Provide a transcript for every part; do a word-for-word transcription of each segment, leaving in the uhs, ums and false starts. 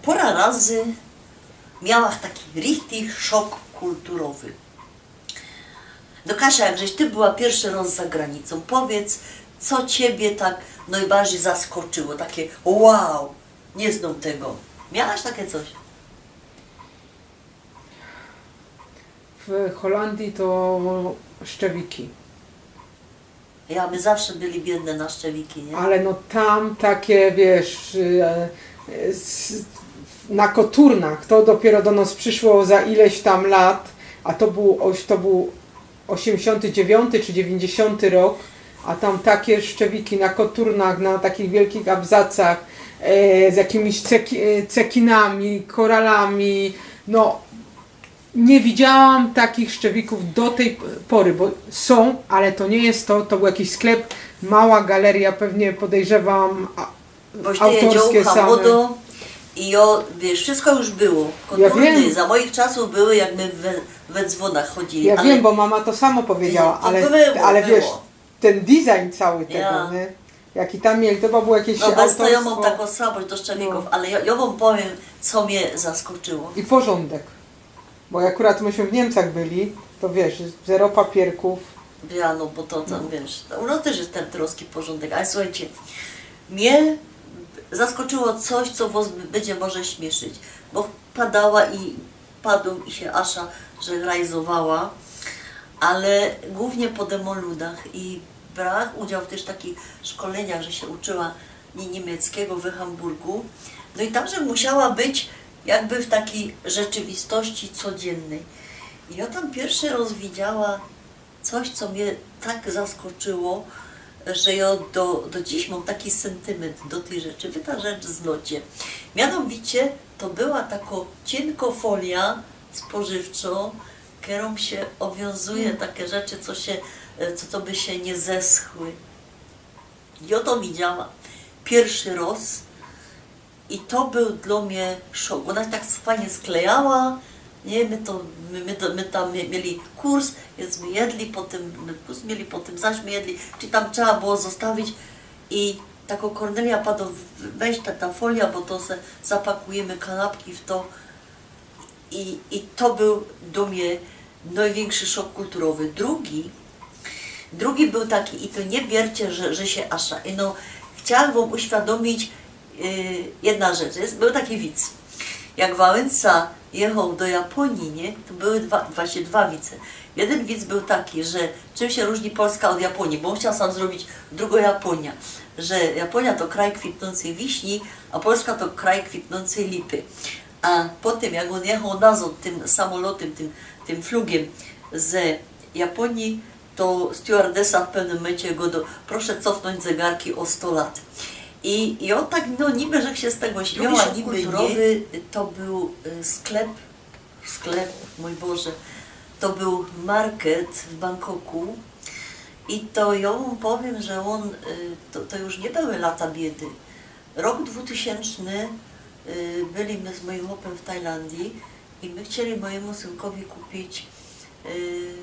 Pora razy miała taki richtig szok kulturowy. No Kasia, jak żeś ty była piyrszy rŏz za granicōm, powiydz, co ciebie tak nojbardzij zaskoczyło, takie wow, niy znōm tego. Miałaś takie coś? W Holandyje to szczewiki. Ja, my zawsze byli biydne na szczewiki, nie? Ale no tam takie, wiysz, e, s- na koturnach, to dopiyro do nos prziszło za ileś tam lat, a to bōł, oś- to bōł ôziymdziesiōnty dziewiōnty czy dziewiyńćdziesiōnty rok, a tam takie szczewiki na koturnach, na takich wielkich abzacach, e, z jakimiś ceki- e, cekinami, koralami, no niy widziałam takich szczewikōw do tyj pory, bo sōm, ale to niy ma to, to bōł jakiś sklep, mała galeryjŏ, pewnie podejrzewam, a, Boś ty autorskie jeździła same. Młodo i jo, wiysz, wszystko już było. Koturny wiym. Za moich czasōw były, jak my we, we dzwōnach chodzili. Ja ale wiym, bo mama to samo powiedziała, To ale, było, ale było. Wiysz, tyn design cały tego, Ja. Niy? Jaki tam mieli, to bōł jakiś No bez to jo autorstwo. Mōm tako słabość do szczewików, No. Ale jo, jo wōm powiym, co mie zaskoczyło. I porzōndek. Bo akurat my smy w Niymcach byli, to wiysz, zero papierkōw. Ja, no bo to tam, wiysz, u nas tyż je tyn troski porzōndek, ale słuchejcie, mie zaskoczyło coś, co wos b- bydzie może śmiyszyć, bo padała i padōm i sie Asza żegrajzowała, ale głōwnie po demoludach i brała udział w tyż takich szkoleniach, że sie uczyła ni- niymieckigo we Hamburgu. No i tam żech musiała być jakby w takij rzeczywistości codziynnyj. I jo tam piyrszy rŏz widziała coś, co mie tak zaskoczyło, że jo do, do dziś mōm taki syntyment do tyj rzeczy. Wy ta rzecz znocie. Mianowicie to była tako ciynko folia spożywczo, kerōm sie owiōnzuje take rzeczy, co sie, e, co, co by sie niy zeschły. Jo to widziała piyrszy rŏz i to bōł dlo mie szok. Ôna sie tak fajnie sklejała, niy? My to, my, my, to, my tam mie- mieli kurs, więc my jedli, potym my kurs mieli, potym zaś my jedli, czyli tam trzeba było zostawić i tako Kornelia padŏ, w- weź ta, ta folia, bo to se zapakujymy kanapki w to. I, i to bōł do mie nojwiynkszy szok kulturowy. Drugi, drugi bōł taki, i to niy biercie, że, że sie Asza. I no, chciałach wōm uświadōmić y, jedna rzecz. Jest, bōł taki wic. Jak Wałęsa jechoł do Japōnije, niy, to były dwa, właśnie dwa wice. Jedyn wic bōł taki, że czym sie rōżni Polska ôd Japōnije, bo ōn chcioł sam zrobić drugo Japōnija, że Japōnija to kraj kwitnōncyj wiśni, a Polska to kraj kwitnōncyj lipy. A potym, jak ôn jechoł nazŏd tym samolotym, tym, tym flugiem ze Japōnije, to stewardesa w pewnym mōmyncie go do, proszę cofnōńć zegarki ô sto lat. I, i ôn tak, no niby, że sie z tego śmiała, niby niy. Drugi szok kulturowy to bōł y, sklep, sklep, mōj Boże, to bōł market w Bangkoku i to jo wōm powiym, że ôn, y, to, to już niy były lata biedy. Rok dwutysiōnczny, y, byli my z mojim chopym w Tajlandii i my chcieli mojymu synkowi kupić y,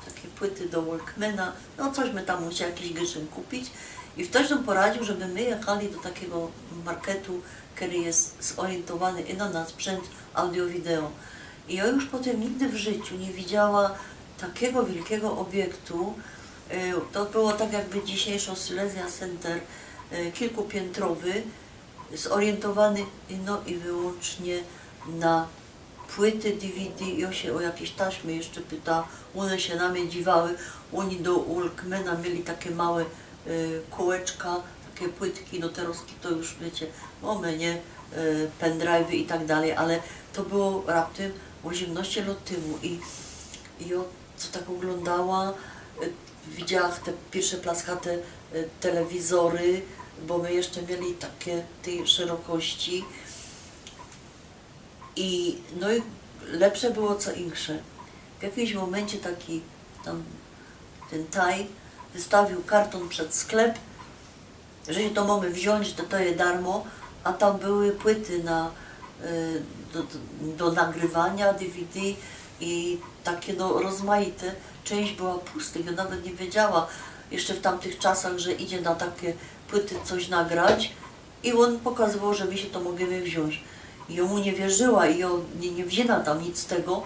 take płyty do Walkmana, no coś my tam musieli jakiś gyszyn kupić i ftoś nōm poradziōł, żeby my jechali do takigo marketu, kery je zorientowany ino na sprzęt audio-wideo. I jo już potym nigdy w życiu niy widziała takigo wielkigo ôbiektu. Y, to było tak jakby dzisiejszŏ Silesia Center, y, kilkupiyntrowy, zorientowany ino i wyłōncznie na płyty D V D i ôn sie ô jakeś taśmy jeszcze pyta, ône sie na mie dziwały, ôni do Walkmana mieli take małe y, kōłeczka, take płytki, no terŏz to już wiycie, mōmy, niy, y, pendrive'y i tak dalij, ale to było raptym ôziymnŏście lŏt tymu i, i jo co tak ôglōndała, y, widziała te piyrsze plaskate y, telewizory, bo my jeszcze mieli take tyj szerokości. I, no i lepsze było co inksze. W jakimś mōmyncie taki tam tyn Taj wystawiōł kartōn przed sklep, że sie to mōmy wziōńć, to, to je darmo, a tam były płyty na, y, do, do, do nagrywania, D V D i take no rozmajte. Czynść była pustych, jo nawet niy wiedziała jeszcze w tamtych czasach, że idzie na take płyty coś nagrać. I ôn pokazowoł, że my sie to możymy wziōńć. Jōm mu niy wierzyła i jōm niy, niy wziyna tam nic z tego,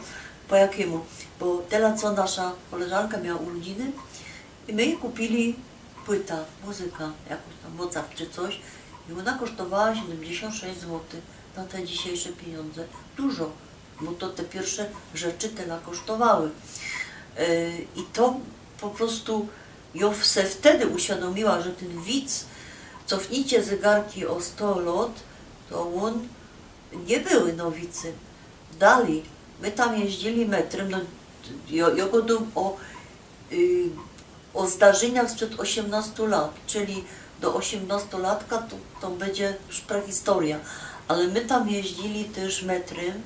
po jakiymu, bo tela co nasza koleżanka miała urodziny i my jij kupiyli płyta, muzyka, jakoś tam Mozart czy coś i ôna kosztowała siedymdziesiōnt sześć złotych na te dzisiejsze piniōndze. Dużo, bo to te piyrwsze rzeczy tela kosztowały. Yy, i to po prostu jōm se wtedy uświadōmiyła, że tyn wic „Cofnijcie zegarki o sto lot”, to ôn niy bōł nowicym. Dalij, my tam jeździyli metrym, no, jo, jo godōm ô, yy, ô zdarzeniach sprzed ôziymnŏstu lat, czyli do ôziymnŏstolatka to, to bydzie już prehistoryjŏ. Ale my tam jeździyli tyż metrym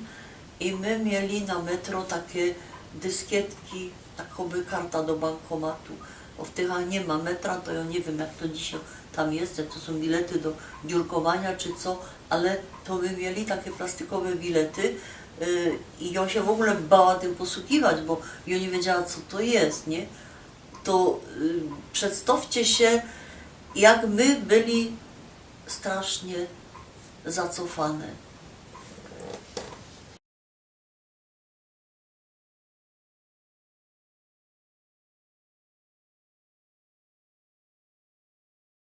i my mieli na metro take dyskietki, takoby karta do bankōmatu. Bo w tych niy ma metra, to jo niy wiym, jak to dzisiej tam je, co to sōm bilety do dziurkowaniŏ czy co, ale to my mieli take plastikowe bilety, yy, i jo sie w ogōle bała tym posukiwać, bo jo niy wiedziała, co to je, niy? To, yy, przedstŏwcie sie, jak my byli strasznie zacofane.